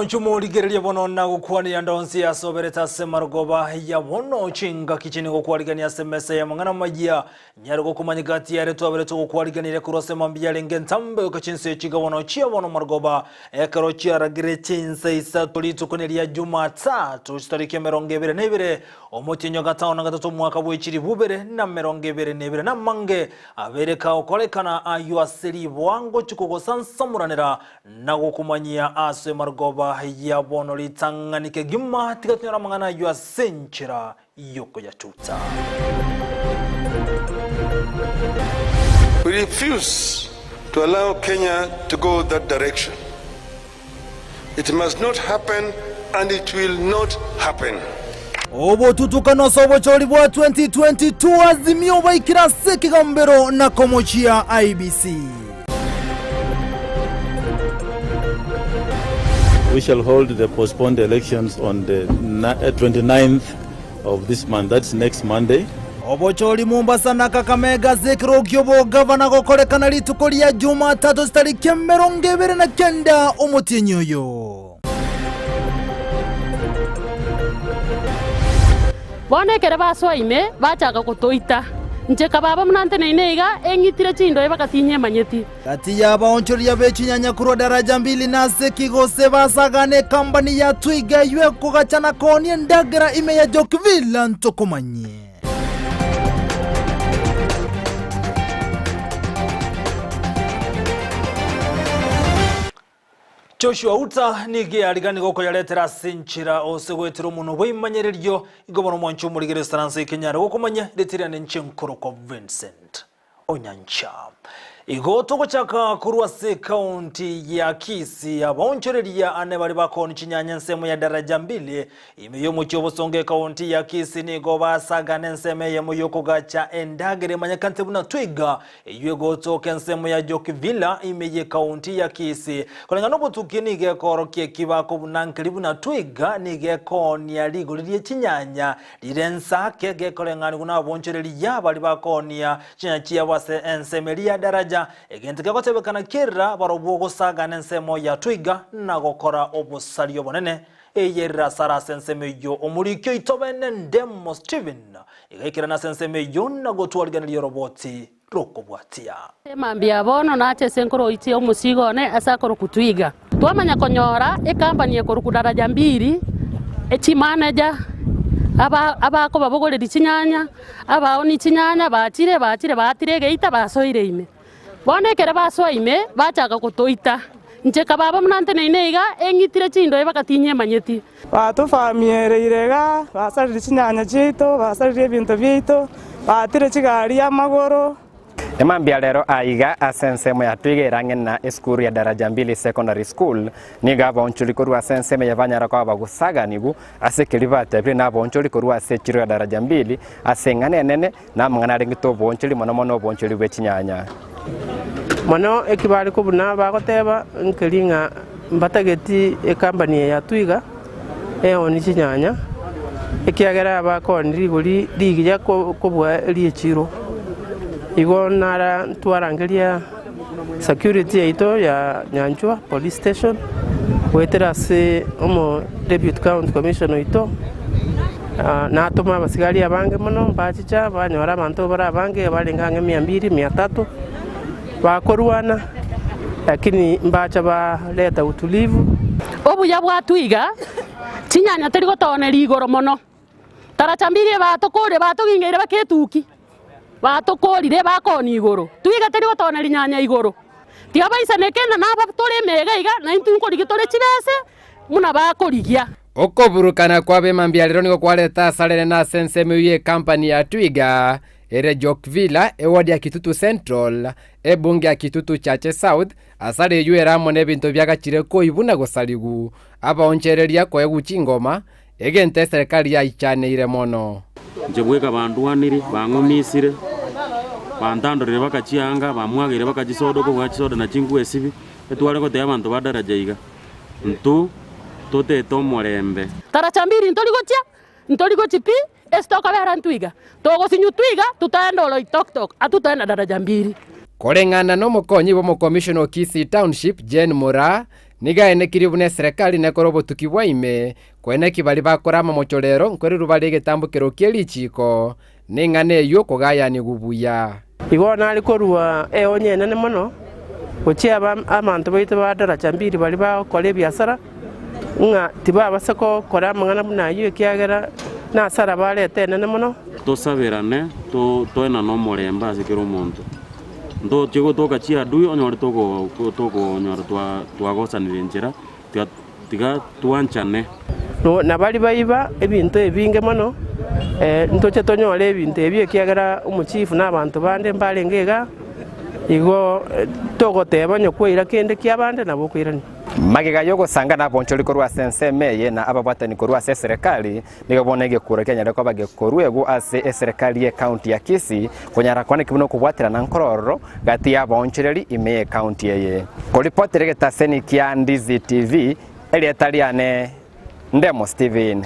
Omwancho morigereria bono nagokwanire ande onsi ase oberete ase marogoba ya bono chingaki chine gokwarigania ase emesa y'amang'ana amayia nyare gokomanya gati yare twabere togokwariganire korwa ase mambia yarenge entambe goika chinsa echi iga bono chia bono marogoba ekero chiaragire chinsa isato rituko neria Jumatatu chitariki emerongo ebere na ibere omotienyi o gatano na gatato omwaka bwe chilifu ibere na emerongo ebere na ebere namange abere kagokorekana ayio ase riboa ngochia kogosansamoranera Na gokomanyia ase marogoba ya bono ritang'ani kegima, tiga tonyore amang'ana ayio ase enchera y'okoyatuta. We refuse to allow Kenya to go that direction. It must not happen and it will not happen. Obotutukano ase obochori bwa 2022 Azimio baikire ase ekegambero na komochia IEBC. We shall hold the postponed elections on the 29th of this month, that's next Monday. Obochori Mombasa na Kakamega ase ekero ki'obogavana gokorekana rituko ria Jumatatu chitariki emerongo ebere na kenda omotienyi oyo. Bono ekero basoa ime, bachaka gotoita. Inche nkababa buna nteneine iga, eng'itire chindoe baka tinyemanyeti. Gati y'abaonchoreria be chinyanya korwa daraja mbili nase ki gose basagane ekambani ya Twiga eyio ekogacha na koonia endagera ime ya Jokvilla ntokomanyie. Joshua Uta nigo earigani gokoyaretera ase enchera ose goetera omonwa bw'eimanyererio, igo bono omwanche omorigere esaranso ekenyare gokomanya ritirane inche nkorokwa Vincent Onyancha. Igo togochaka korwa ase ekaunti ya Kisii, abaonchoreria ane baria bakooni chinyanya ensemo ya Daraja Mbili ime y'omochie obosongo ekaunti ya Kisii nigo basagana ensemo eyemo y'okogacha endagera emanyekante buna Twiga Eyio egotoka ensemo ya Jokvila ime y'ekaunti ya Kisii. Koreng'ana nobotuki nigo ekoorokia eki bakobuna nkeri buna Twiga nigo ekoonia rigori rie chinyanya rire ensake gekoreng'anigwa nabonchoreria baria bakoonia chinyanya chiabo ase ensemo eria ya Daraja. Egento kegotebekana kerira barobwo gosagana ensemo ya Twiga na gokora obosaria obonene eye erire asare ase ensemo eyio. Omoriki oito bene Ndemo Stephen Igaikerana ase ensemo eyio na gotwarigereria oroboti rokobwatia. Mambia bono nache ase nkoroichia omosigo one ase akorokwa Twiga. Twamanya konyora ecompany ekorokwa Daraja Mbili, chimanager, aba abakobabogoreria chinyanya, abaonia chinyanya bachire bachire baatire egeita basoire ime. Bono ekero basoa ime, bachaka gotoita. Inche nkababa buna nteneine iga, eng'itire chindoe baka tinyemanyeti. Batofamiereire iga, basaririe chinyanya chiaito, basaririe ebinto biaito, baatire chigari amagoro. Emambia rero aiga ase ensemo ya Twiga ere ang'e na esukuru ya Daraja Mbili Secondary School, nigo abaonchori korwa ase ensemo eye banyara koba bagosaganigu ase keria batebire na abaonchori korwa ase echiro ya Daraja Mbili ase eng'ana enene na amang'ana arengete oboonchori mono mono oboonchori bwe chinyanya. Mono eki bare kobuna bagoteba nkeri ng'a mbatageti ecompany eye ya Twiga eoni chinyanya, ekiagera abakoonia rigori rigiya kobua eri'echiro. Igo nara ntwarangeria security yaito ya Nyanchwa police station goetera ase omo deputy county commissioner oito. Natoma abasigari abange mono, mbachicha, banyora abanto bare abange abarenge ang'e mia mbiri, mia tatu, bakorwana, lakini mbacha bareta utulivu. Obuya bwa Twiga, chinyanya teri gotooneria igoro mono. Taracha mbiri ebatokorie batogingeire baka etuki, batokorire bakoonia igoro. Twiga teri gotooneria nyanya igoro. Tiga baisaneke ng'a naba tore emeyega iga, naintwe nkorigia tore chibese buna bakorigia. Okoburukana kw'abemambia rero nigo kwareta asara enene ase ensemo eyio y'ekampani ya Twiga ere Jokvilla, eward ya Kitutu Central, ebunge ya Kitutu Chache South, asara eyio ere amo nebinto biagachire koibwa na gosarigu, abaonchereria koegwa chingoma, egento eserekari yaichaneire mono. Inche bweka bandwanirie, bang'umisire, bantandorire baka chianga, bamwageire baka chisoda okobua chisoda na chinguo esibi, etware gotebia abanto ba daraja iga. Intwe totete omorembe. Taracha mbiri ntori gochia, ntori gochi pi, ase tokobera intwe iga. Togosinywa twiga, totaenda Oloitoktok, atotaenda daraja mbiri. Koreng'ana nomokonyi bw'omokomishona o Kisii Township, Jane Moraa, Nigo aenekirie buna eserekari nekore obotuki bwa ime, koeneki baria bakore amamocho rero nkorerwa bare egetambokero kie richiiko, na eng'ana eyio kogayanigwa buya. Igo nare korua eonyo enene mono gochia abanto baito ba daraja mbili baria bagokora ebiasara, ng'a tibabasa gokora amang'ana buna ayio, ekiagera nasara barete enene mono. Tosaberane, toenane omorembe ase kera omonto. Ntochie gotoka chiadui onyore tokonyora twagosanire enchera, tiga twanchane. Na baria baiba ebinto ebinge mono, ntoche tonyore ebinto ebio, ekiagera omochifu na abanto bande mbarenge igaa, igo togoteba onye kwaira kende ki'abande nabo okoirania. Magega y'ogosanga nabonchori korwa ase ensemo eye na ababwatani korwa ase eserekari, Nigo bono egekuro kianyare koba gekoruegwa ase eserekari y'ecounty ya Kisii konyara koaneki buna okobwaterana nkorororo gati y'abaonchoreri ime y'ecounty eye. Koripotera egetaseni kia Ndizi TV, erieta riane Ndemo Stephen.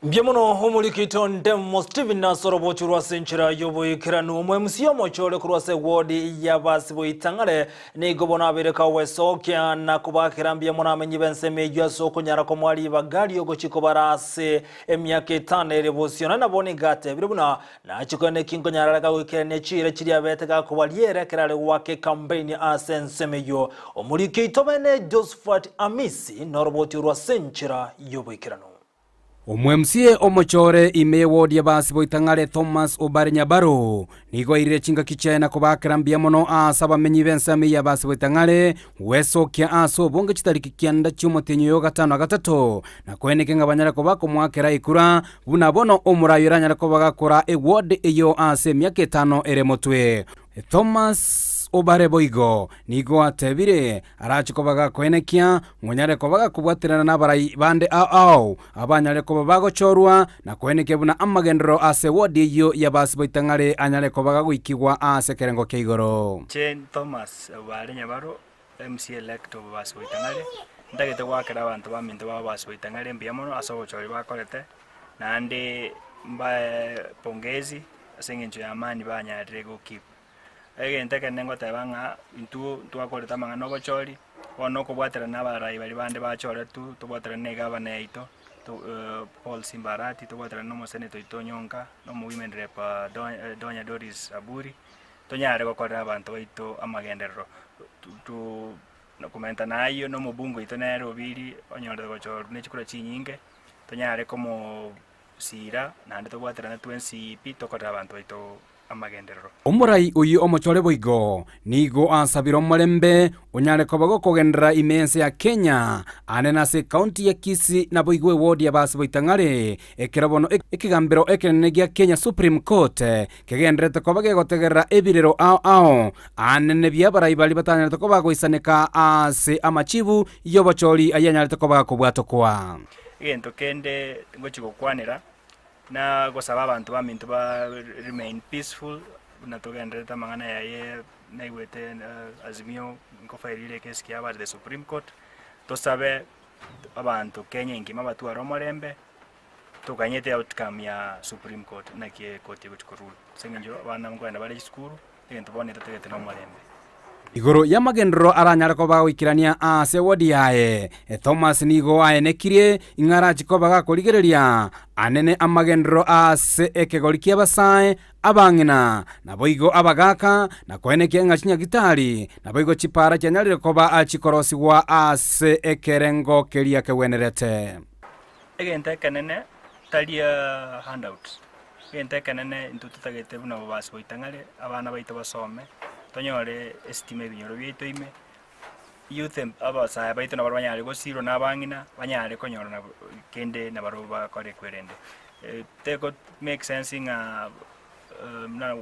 Mbuya mono omorikito Ndemo Stephen ase orobocho rwa ase enchera y'oboikeranu. Omo MC omochore korwa ase eward y'abasi boitang'are Nigo bono abeire kagwesokia na kobakera mbuya mono amenyi b'ensemo eyio ase okonyara komoa ribaga ri'ogochia kobara ase emiaka etano ere bosio. Naende nabo nigo atebire buna nachie korende eki nkonyara are kagoikerania chiira chiria abete gakobariera ekero are goaka ekampeini ase ensemo eyio. Omoriki oito bene Josephat Amisi noroboti orwo ase enchera y'oboikeranu. Omo-MCA omochore ime y'ewodi y'abasi boitang'are Thomas Obare Nyabaro nigo airire chingaki chiaye na kobaakera mbuya mono aase abamenyi b'ensemo eye y'abasi boitang'are gwesokia aase obonge chitariki kianda chi'omotienyi oyo gatano na gatato na koeneke ng'a banyare koba komoakera ekura buna bono omorai oranyare koba gakora eward eyio aase emiaka etano ere motwe. Thomas Obare boigo nigo atebire arache koba gakoenekia ng'onyare koba gakobwaterana nabarai bande ao ao abanyare koba bagochorwa na koenekia buna amagenderero ase ward eyio y'abasi baitang'are anyare koba gagoikigwa ase ekerengo kia igoro. Inche Thomas Obare Nyabaro, MC elect of Basi Boitang'are, ntagete goakera abanto baminto ba Basi Boitang'are mbuya mono ase obochori bakorete, naende mbae pongezi ase eng'encho ya amani banyarire go keep. Egento ekenene ngoteba ng'a intwe ntwakorete amang'ana na obochori, bono okobwaterana na abarai baria bande bachoretwe, tobwaterane na egavana yaito Paul Simba Arati, tobwaterane na omosenator oito Onyonka, na omo women rep Donya Doris Aburi, tonyare gokorera abanto baito amagenderero. Komenta na ayio na omobunge oito nere Obiri onyorete gochorwa ne chikura chinyinge, tonyare komosira naende tobwaterane twensi pi tokorere abanto baito amagenderero. Omorai oyio omochore boigo nigo asabire omorembe onyare koba gokogenderera ime y'ense ya Kenya, aane nase ekaunti ya Kisii naboigo ewodi y'abasi boitang'are, ekero bono ekegambero ekenene gia Kenya Supreme Court kegendererete koba gegotegerera ebirero ao ao anene bi'abarai baria batanyarete koba goisaneka ase amachibu y'obochori ayio anyarete koba gakobwatokwa. Egento kende ngochia gokwanera, na gosaba abanto baminto ba remain peaceful, buna togendererete amang'ana yaye naigwete Azimio nkofairire ekesi kiabo at the Supreme Court, tosabe abanto Kenya engima batware omorembe, toganyete outcome ya Supreme Court naki ekoti egochi korule, ase eng'encho abana nkoenda bare chisukuru, egento bono etotagete na omorembe. Igoro y'amagenderero aranyare koba agoikerania aase ewodi yaye, Thomas nigo aenekirie ing'a arache koba gakorigereria anene amagenderero aase ekegori ki'abasae, abang'ina, naboigo abagaaka, na koenekia ng'a chinyagitari, naboigo chipaara chianyarire koba chikorosigwa aase ekerengo keria kegwenerete. Egento ekenene tari handouts, egento ekenene intwe totagete buna ababasi goitang'are, abana baito basome, tonyore esitima ebinyoro biaito ime, youth abasae baito nabo banyare gosirwa na abang'ina, banyare konyora nabo kende nabarobwo bakore ekwerende. Teko make sense ng'a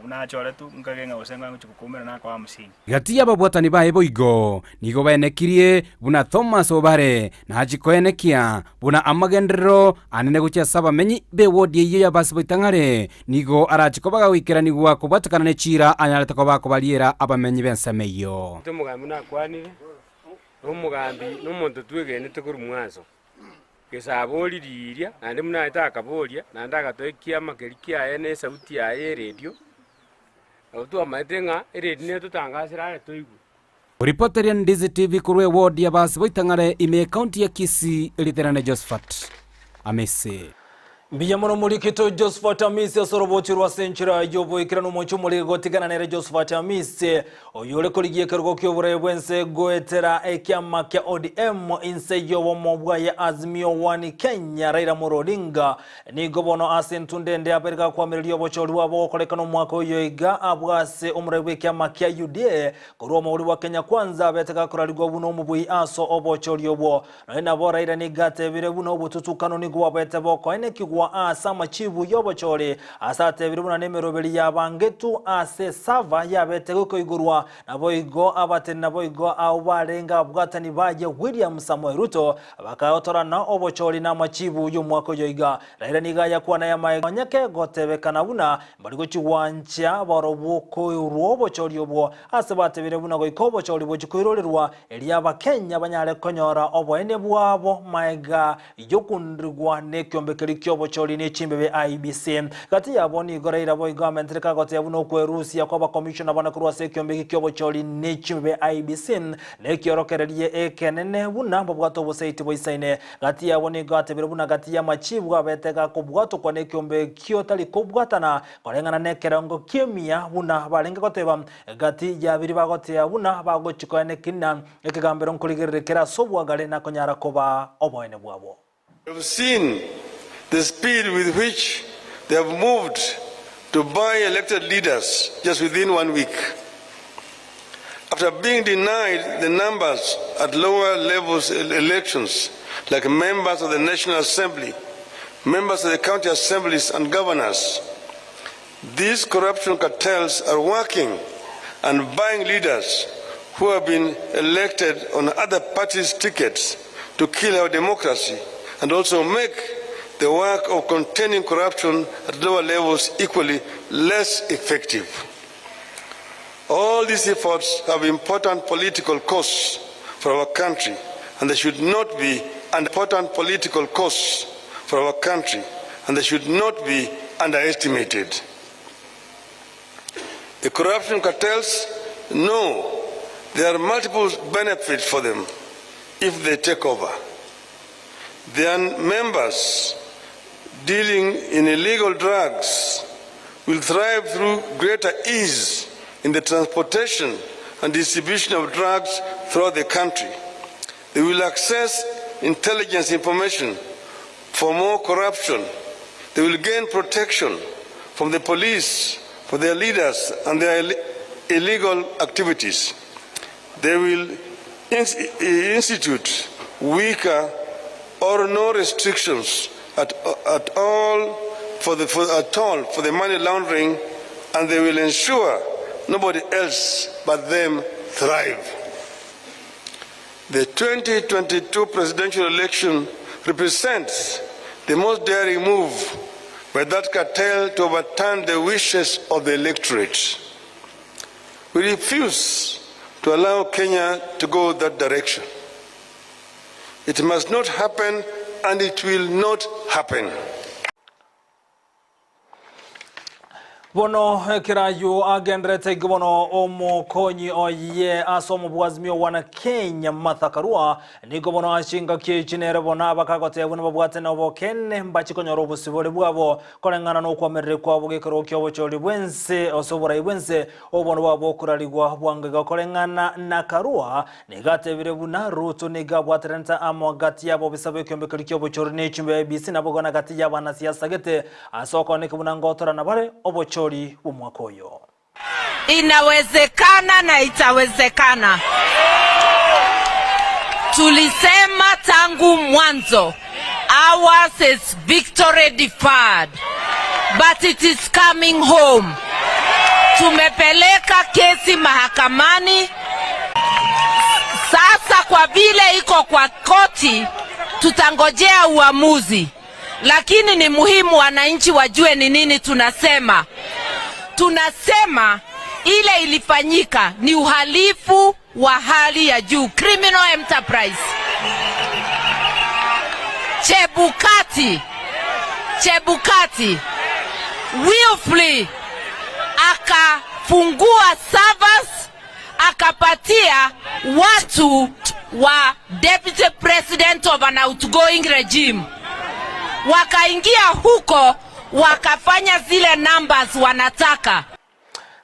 nachoretwe nkage ng'a gose ngochia gokoumera nakoa hamsini. Gati y'ababwatani baye boigo nigo baenekirie buna Thomas Obare nachie koenekia buna amagenderero anene gochia ase abamenyi b'ewodi eyio y'abasi boitang'are nigo arachie koba gagoikeranigwa kobwatekana ne chiira anyarete koba akobariera abamenyi b'ensemo eyio. Omogambi nakwanire, na omogambi nomonto twegenete korwa mwanso. Gesaboria riria, naende buna aete akaboria, naende agatoa ekiama keria kiaye na esauti yaye y'eredio, nabo twamaete ng'a eredio netotangasera are toigwe. Oripoteria Ndizi TV korwa eward ya Basiboitang'are ime ekaunti ya Kisii, Riterane Josephat Amisi. Mbuya mono morikito Josephat Amisi ase oroboti rwa ase enchera y'oboikeranu omochie omorige gotigana nere Josephat Amisi oyio ore korigia ekerogo ki'oboraia bw'ense goetera ekiama kia ODM inse y'obomo bwaye Azimio One Kenya Raila Amolo Odinga Nigo bono ase entunda ende abeire gakoamereria obochori bwabo gokorekana omwaka oyo iga abwo ase omorai bw'ekiama kia UDA korwa omouri bwa Kenya Kwanza abete gakorarigwa buna omobui ase obochori obwo. Nonya nabo Raila nigo atebire buna obotutukano nigo bwabete bokoenekigwa ase amachibu y'obochori ase atebire buna nemeroberi yabangetu ase esava yabete gokoigorwa naboigo abateni naboigo abwo barenge ababwatani baye William Samoei Ruto Bakagotorana obochori na amachibu y'omwaka oyo iga. Raila nigo ayakwana ayamae nonya kegotebekana buna mbari gochigwancha barobwo koirwa obochori obwo ase batebire buna goika obochori bochie koirorerwa erio abakenya banyare konyora oboene bwabo maega y'okunrigwa nekiombe keria kiobochori ne chimbebe IEBC. Gati yabo nigo Raila boigo amentere kagoteba buna okwerusia kwa abakomishona bane korwa ase ekiombe eke kiobochori ne chimbebe IEBC Nekiorokererie ekenene buna mbabwate obosaiti boisaine. Gati yabo nigo atebire buna gati y'amachibu abete gakobwatokwa nekiombe ekio tari kobwatana koreng'ana nekerengo ki'emia buna barenge goteba. Gati ya biria bagotea buna bagochia koenekina ekegambero nkorigereria kere ase obwagare nakonyara koba oboene bwabo. We have seen the speed with which they have moved to buy elected leaders just within one week. After being denied the numbers at lower levels elections, like members of the National Assembly, members of the county assemblies and governors, these corruption cartels are working and buying leaders who have been elected on other parties' tickets to kill our democracy and also make the work of containing corruption at lower levels equally less effective. All these efforts have important political costs for our country, and they should not be important political costs for our country, and they should not be underestimated. The corruption cartels know there are multiple benefits for them if they take over. Their members dealing in illegal drugs will thrive through greater ease in the transportation and distribution of drugs throughout the country. They will access intelligence information for more corruption. They will gain protection from the police for their leaders and their illegal activities. They will institute weaker or no restrictions at, at all for the, for, at all for the money laundering and they will ensure nobody else but them thrive. The 2022 presidential election represents the most daring move by that cartel to overturn the wishes of the electorate. We refuse to allow Kenya to go that direction. It must not happen and it will not happen. Bono ekero ayio agenderete igo bono omokonyi oye ase omobwazimi o Wana Kenya Martha Karua nigo bono ase chingaki echi nere bono abakagotebwa buna babwate nobokene mbache konyora obosibore bwabo koreng'ana nokwamerire kwabo gekerogo kiobochori bwense ase oborai bwense obono bwabo okorarigwa bwango iga koreng'ana na Karua nigo atebire buna Ruto nigo abwateranete amo gati yabobisa bw'ekiombe keria kiobochori ne echumbi ya IEBC naboigo na gati y'abanasiasa gete Ase okooneka buna ngotorana bare obochori bw'omwaka oyo. Inawezekana na itawezekana. Tulisema tangu mwanzo, ours is victory deferred, but it is coming home. Tumepeleka kesi mahakamani. Sasa kwa vile iko kwa koti, tutangojea uamuzi lakini ni muhimu wananchi wajue ni nini tunasema. Tunasema ile ilifanyika ni uhalifu wa hali ya juu, criminal enterprise. Chebukati, Chebukati willfully akafungua servers. Akapatia watu wa deputy president of an outgoing regime, wakaingia huko wakafanya zile numbers wanataka.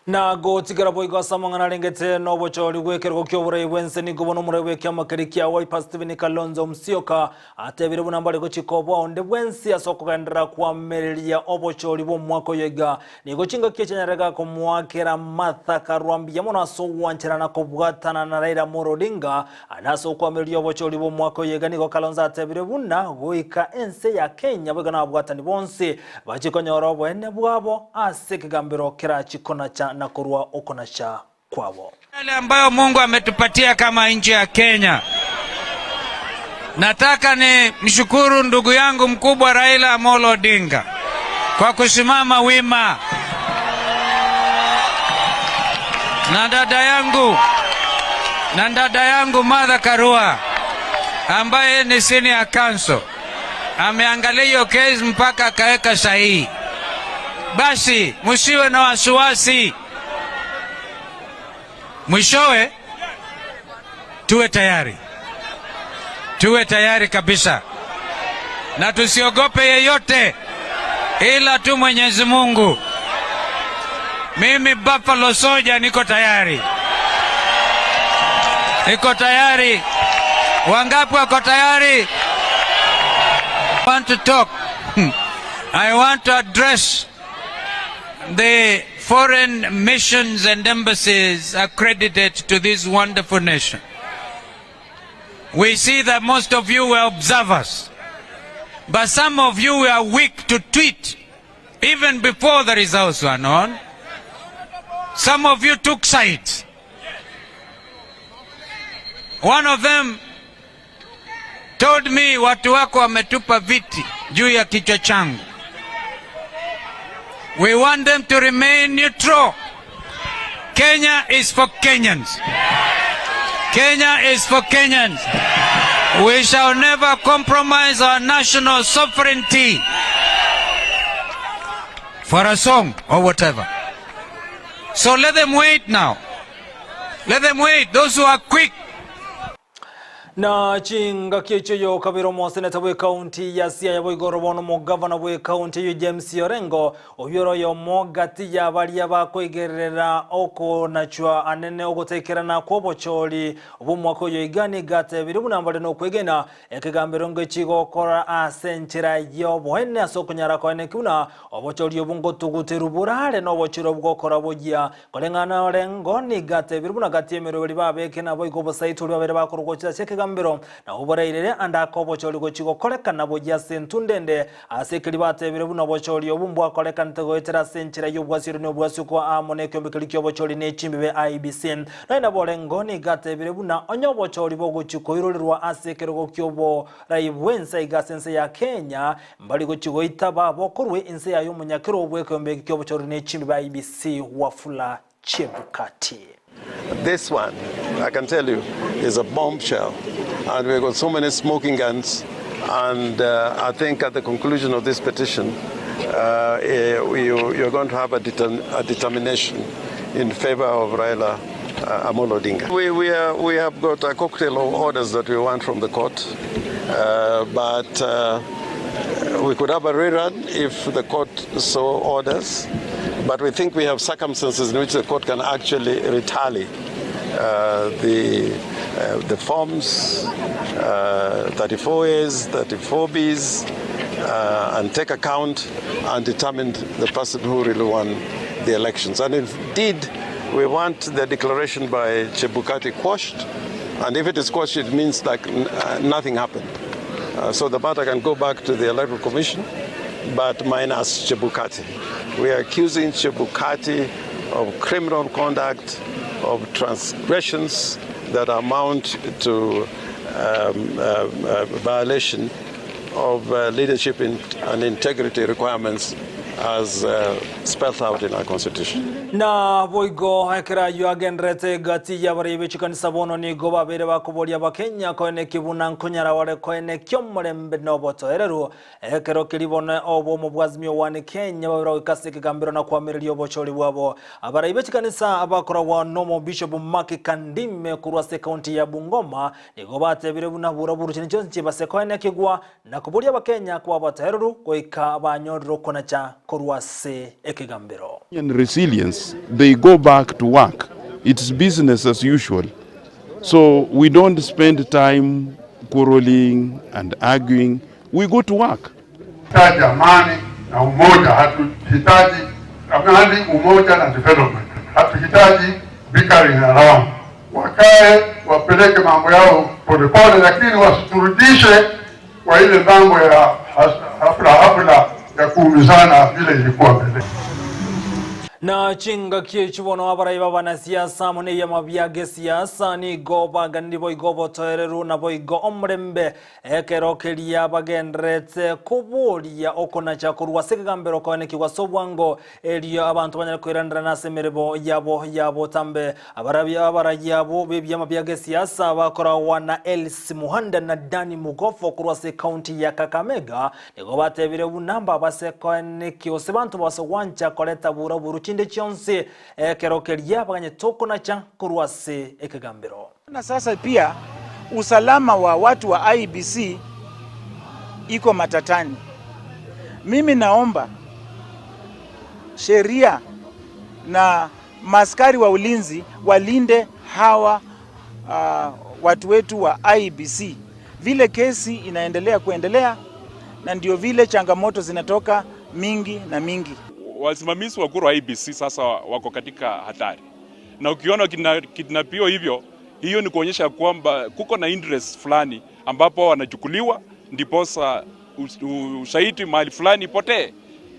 Na gotigera boigo ase amang'ana arengete nobochori bw'ekerogo ki'oborai bw'ense nigo bono omorai bw'ekiama keria kia Wiper Stephen Kalonzo Musyoka atebire buna mbare gochika oboa onde bwensi ase okogenderera koamereria obochori bw'omwaka oyo iga. Nigo chingaki echianyarega komoakera Martha Karua mbuya mono ase ogwancherana na kobwatana na Raila Amolo Odinga ande ase okoamereria obochori bw'omwaka oyo iga nigo Kalonzo atebire buna goika ense ya Kenya boigo nababwatani bonsi Bachie konyora oboene bwabo ase ekegambero kerachie konacha na korua okonacha kwabo. Yale ambayo Mungu ametupatia kama nchi ya Kenya. Nataka ni mshukuru ndugu yangu mkubwa Raila Amolo Odinga kwa kusimama wima na dada yangu na dada yangu Martha Karua ambaye ni senior counsel ameangalia hiyo kesi mpaka akaweka sahihi. Basi msiwe na wasiwasi, mwishowe tuwe tayari, tuwe tayari kabisa, na tusiogope yeyote ila tu Mwenyezi Mungu. Mimi Buffalo Soldier niko tayari, niko tayari. Wangapi wako tayari? I want to talk. I want to address the foreign missions and embassies accredited to this wonderful nation. We see that most of you were observers, but some of you were weak to tweet even before the results were known. Some of you took sides. One of them told me watu wako wametupa viti juu ya kichwa changu. We want them to remain neutral. Kenya is for Kenyans. Kenya is for Kenyans. We shall never compromise our national sovereignty for a song or whatever. So let them wait now. Let them wait. Those who are quick Na chingaki echio yokabere omoseneta bw'ekaunti ya Siaya boigo oro bono omogavana bw'ekaunti eyio James Orengo oyio ore oyomo gati ya baria bakoigerera okonachwa anene ogotaikerana kw'obochori bw'omwaka oyo iga nigo atebirie buna mbare nokwegena ekegambero ngechigokora ase enchera y'oboene ase okonyara koeneki buna obochori obo ngotuguterwa borare nobochori obwo gokora boyia Koreng'ana Orengo nigo atebirie buna gati y'emeroberi babeke naboigo obosaitwa oria babere bakorwa gochia ase ekegambero, na oborairere ande ake obochori gochia gokorekana boyia ase entunda ende. Ase ekeri batebire buna obochori obwo mbwakorekanete goetera ase enchera y'obwasiori na obwasiokwa amo nekeombe keria ki'obochori ne chimbibe IEBC. Nonya nabo Orengo nigo atebire buna onye obochori bogochia koirorerwa ase ekerogo ki'oborai bw'ense aiga ase ense ya Kenya, Mbari gochia goita babokorwe inse yaye omonyakero bw'ekeombe eke ki'obochori ne chimbibe IEBC Wafula Chebukati. This one, I can tell you, is a bombshell and we've got so many smoking guns and I think at the conclusion of this petition you, you're going to have a, deter, a determination in favor of Raila Amolo Odinga. We, we, are, we have got a cocktail of orders that we want from the court, but we could have a rerun if the court so orders, but we think we have circumstances in which the court can actually retally the, the forms, 34As, 34Bs, and take account and determine the person who really won the elections. And indeed, we want the declaration by Chebukati quashed. And if it is quashed, it means like nothing happened. So the matter can go back to the Electoral Commission, but minus Chebukati. We are accusing Chebukati of criminal conduct, of transgressions that amount to violation of leadership and integrity requirements as spelled out in our constitution. Naboigo ekero ayio agendererete egati y'abarai be chikanisa bono nigo babeire bakoboria Abakenya koenekia buna nkonyara bare koenekia omorembe na obotoereru. Ekero keria bono obomo bwa Azimio One Kenya babere goika ase ekegambero na koamereria obochori bwabo. Abarai be chikanisa bakoragwa n'Omobishop Mark Kandime korwa ase ekaunti ya Bungoma nigo batebire buna buraburu chinde chionsi chibase koenekigwa Na koboria Abakenya koba abatoereru goika banyorire okonacha korwa ase ekegambero. And resilience, they go back to work, it's business as usual, so we don't spend time quarreling and arguing, we go to work. Tunahitaji amani na umoja, hatuhitaji amani, umoja na development, hatuhitaji bickering around. Wakae wapeleke mambo yao polepole, lakini wasiturudishe kwa ile mambo ya hafla hafla ya kuumizana vile ilikuwa mbele. Na chingaki echi bono abarai b'abanasiasa amo nebiama bia gesiasa nigo baganire boigo obotoereru naboigo omorembe Ekero keria bagendererete koboria okonacha korwa ase ekegambero koenekigwa ase obwango, erio abanto banyare koiranderana ase emeremo yabo ya botambe. Abarabi abarai abwo b'ebiama bia gesiasa bakoragwa na Elsie Muhanda na Danny Mugofo korwa ase ekaunti ya Kakamega nigo batebire buna mbabase koenekia gose banto babase gwancha koreta buraburu chinde chionsi ekero keria baganyete okonacha korwa ase ekegambero. Na sasa pia usalama wa watu wa IEBC iko matatani. Mimi naomba sheria na maaskari wa ulinzi walinde hawa watu wetu wa IEBC. Vile kesi inaendelea kuendelea na ndio vile changamoto zinatoka mingi na mingi. Wasimamizi wa kura wa IEBC sasa wako katika hatari, na ukiona kidnapio hivyo, hiyo ni kuonyesha kwamba kuko na interest fulani ambapo wanachukuliwa ndiposa ushahidi mahali fulani ipotee.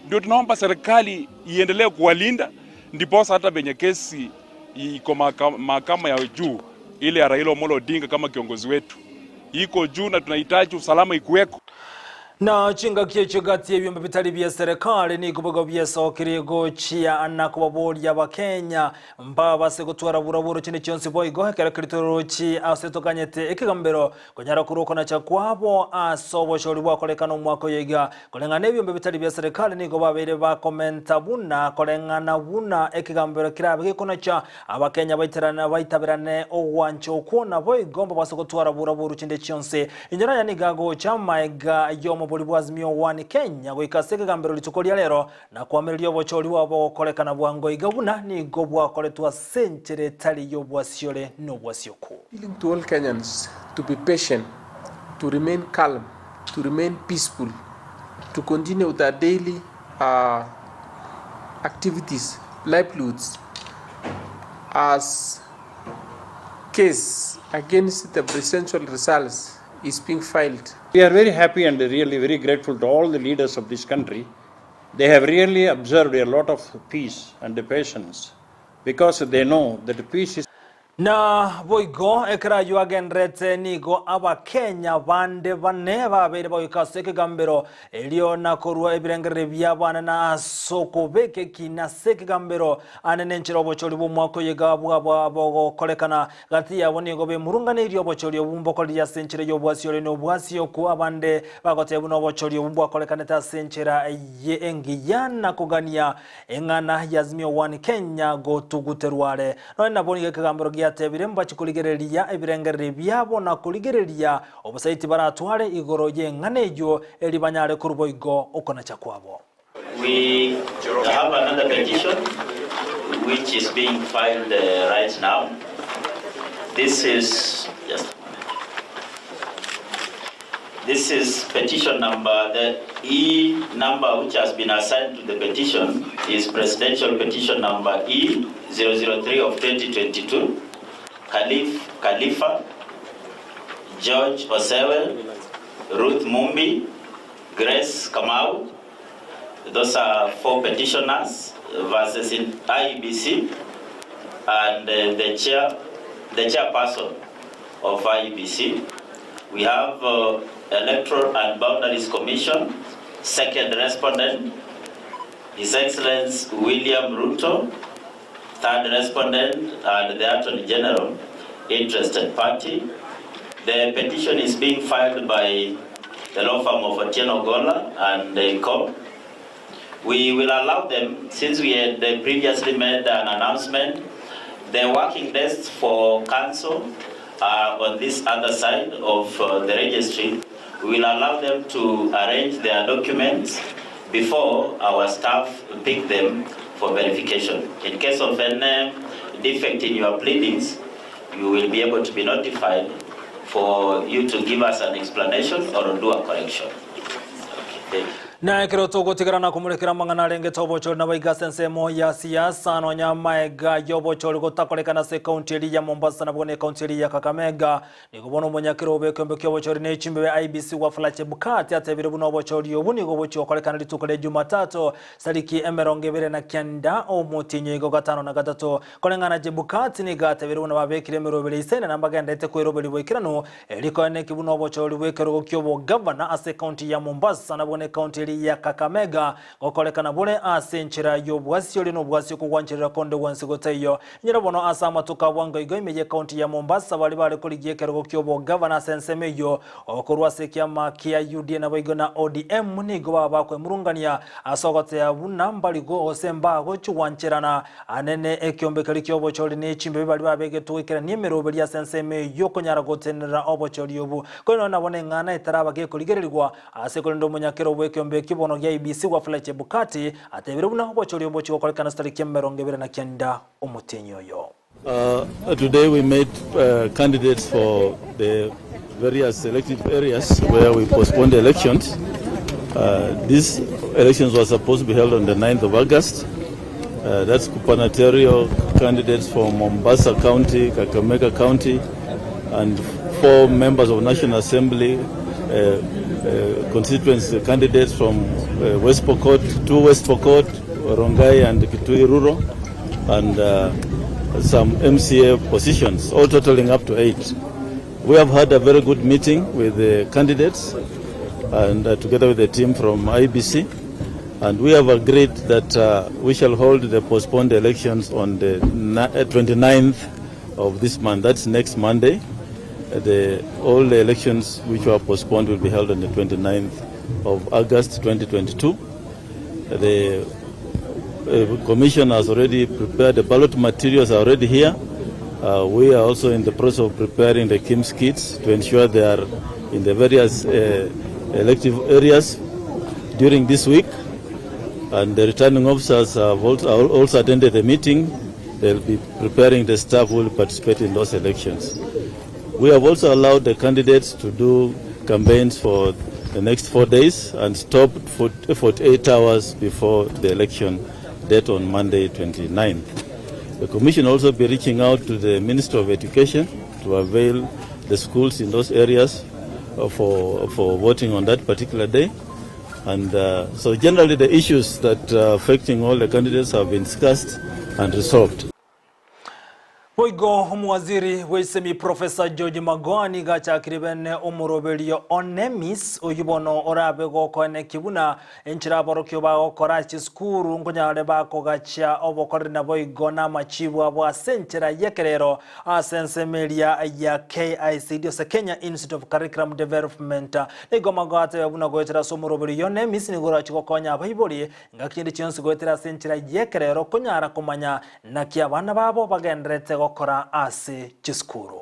Ndio tunaomba serikali iendelee kuwalinda ndiposa hata penye kesi iko mahakama ya juu ile ya Raila Amolo Odinga kama kiongozi wetu iko juu, na tunahitaji usalama ikuweko. Na chingaki echio gati y'ebiombe bitari bia serikali nigo boigo biasokirie gochia na kobaboria Abakenya mbabase gotwara buraburo chinde chionsi boigo ekero keria torochi ase tokanyete ekegambero konyara korwa okonacha kwabo ase obochori bwakorekana omwaka oyo iga. Koreng'ana n'ebiombe bitari bia serikali nigo babeire bakomenta buna koreng'ana buna ekegambero kerabe gekonacha Abakenya baiterane baitaberane ogwancha okwo naboigo mbabase gotwara buraburu chinde chionsi. Inyora aya nigo agocha amaega y'omobori bw'Azimio One Kenya goika ase ekegambero rituko ria rero na koamereria obochori bwabo gokorekana bwango iga buna nigo bwakoretwe ase enchera etari y'obwasiore nobwasioku. Appealing to all Kenyans to be patient, to remain calm, to remain peaceful, to continue with their daily uh, activities, livelihoods, as case against the presidential results is being filed. We are very happy and really very grateful to all the leaders of this country. They have really observed a lot of peace and patience because they know that peace is Na boigo ekero ayio agendererete nigo Abakenya bande bane babeire bagoika ase ekegambero erio na korua ebirengererio biabo na ase okobeka ekina ase ekegambero ande nenchera obochori bw'omwaka oyo iga bwaba bogokorekana. Gati yabo nigo bemurunganeirie obochori obwo mbokoreria ase enchera y'obwasiore na obwasioku abande bagoteba buna obochori obwo mbwakorekanete ase enchera ye engiya na kogania Eng'ana y'Azimio One Kenya gotuguterwa are. Nonya nabo nigo ekegambero giatebire mbache korigereria ebirengererio biabo na korigereria obosaiti baratware igoro y'eng'ana eyio eri banyare korwa boigo okonacha kwabo. We have another petition which is being filed right now. This is just This is petition number, the E number which has been assigned to the petition is presidential petition number E003 of 2022, Khalif Khalifa, George Osewe, Ruth Mumbi, Grace Kamau. Those are four petitioners versus in IEBC and the chair, the chairperson of IEBC. We have Electoral and Boundaries Commission, second respondent, His Excellency William Ruto, third respondent and the Attorney General, interested party. The petition is being filed by the law firm of Otieno Gola and Co. We will allow them, since we had previously made an announcement, the working desks for council are on this other side of the registry. We will allow them to arrange their documents before our staff pick them for verification. In case of any defect in your pleadings, you will be able to be notified for you to give us an explanation or do a correction. Okay, thank you. Na ekero togotigara na komorekera amang'ana arengete obochori nabo iga ase ensemo ya siasa nonya amaega ya obochori gotakorekana ase ekaunti eria ya Mombasa nabwo na ekaunti eria ya Kakamega. Nigo bono omonyakera obekombe kia obochori ne chimbebe IEBC Wafula Chebukati atebire buna obochori obu nigo bochia gokorekana rituko ria Jumatatu tariki 29 omotienyi oigo gatano na gatato. Koreng'ana Chebukati nigo atebire buna babekire emeroberi isene na mbagenderete kweroberi boikeranu Rikoeneki buna obochori bw'ekerogo ki'obogavana ase ekaunti ya Mombasa nabwo n'ekaunti eria ya Kakamega gokorekana bore ase enchera y'obwasi oria nobwasi okogwancherera konde gwensi gotaiyo. Inyora bono ase amatuko a bwango igo ime y'ekaunti ya Mombasa baria bare korigia ekerogo ki'obogavana ase ensemo eyio okorwa ase ekiama kia UDA naboigo na ODM nigo baba bakwemurungania ase ogotea buna mbari gose mbagochia gwancherana Anene ekeombe keria ki'obochori ne chimbebe baria babegetwe goikerania emeroberi ase ensemo eyio okonyara gotenenera obochori obwo. Korende nonye nabo neng'ana etaraba gekorigererigwa ase korende omonyakero bw'ekeombe ekio bono gia IEBC Wafula Chebukati atebire buna obochori obo bochia gokorekana ase tariki 29 omotienyi oyo. Today we met candidates for the various elective areas where we postponed the elections. These elections were supposed to be held on the 9th of August. That's gubernatorial candidates for Mombasa County, Kakamega County, and four members of National Assembly constituency candidates from West Pokot, two West Pokot, Rongai and Kitui Rural, and some MCA positions, all totaling up to eight. We have had a very good meeting with the candidates and together with the team from IEBC, and we have agreed that we shall hold the postponed elections on the 29th of this month. That's next Monday. All the elections which were postponed will be held on the 29th of August 2022. The commission has already prepared the ballot materials are already here. We are also in the process of preparing the KIEMS kits to ensure they are in the various elective areas during this week. And the returning officers have also attended the meeting. They'll be preparing the staff who will participate in those elections. We have also allowed the candidates to do campaigns for the next 4 days and stop for 48 hours before the election date on Monday 29th. The Commission will also be reaching out to the Minister of Education to avail the schools in those areas for voting on that particular day. And so generally the issues that are affecting all the candidates have been discussed and resolved. Boigo omowaziri bw'esemi Professor George Magoha nigo achakire bene omoroberio o NEMIS oyio bono orabe gokoeneki buna enchera aborokio bagokora ase chisukuru nkonyare bakogacha obokoreri naboigo na amachibu abo ase enchera y'ekerero ase ensemo eria ya KICD ase Kenya Institute of Curriculum Development. Nigo Magoha atebe buna goetera ase omoroberio o NEMIS nigo orachi gokonya abaibori ngaki ende chionsi goetera ase enchera y'ekerero konyara komanya naki abana babo bagenderete gokora ase chisukuru.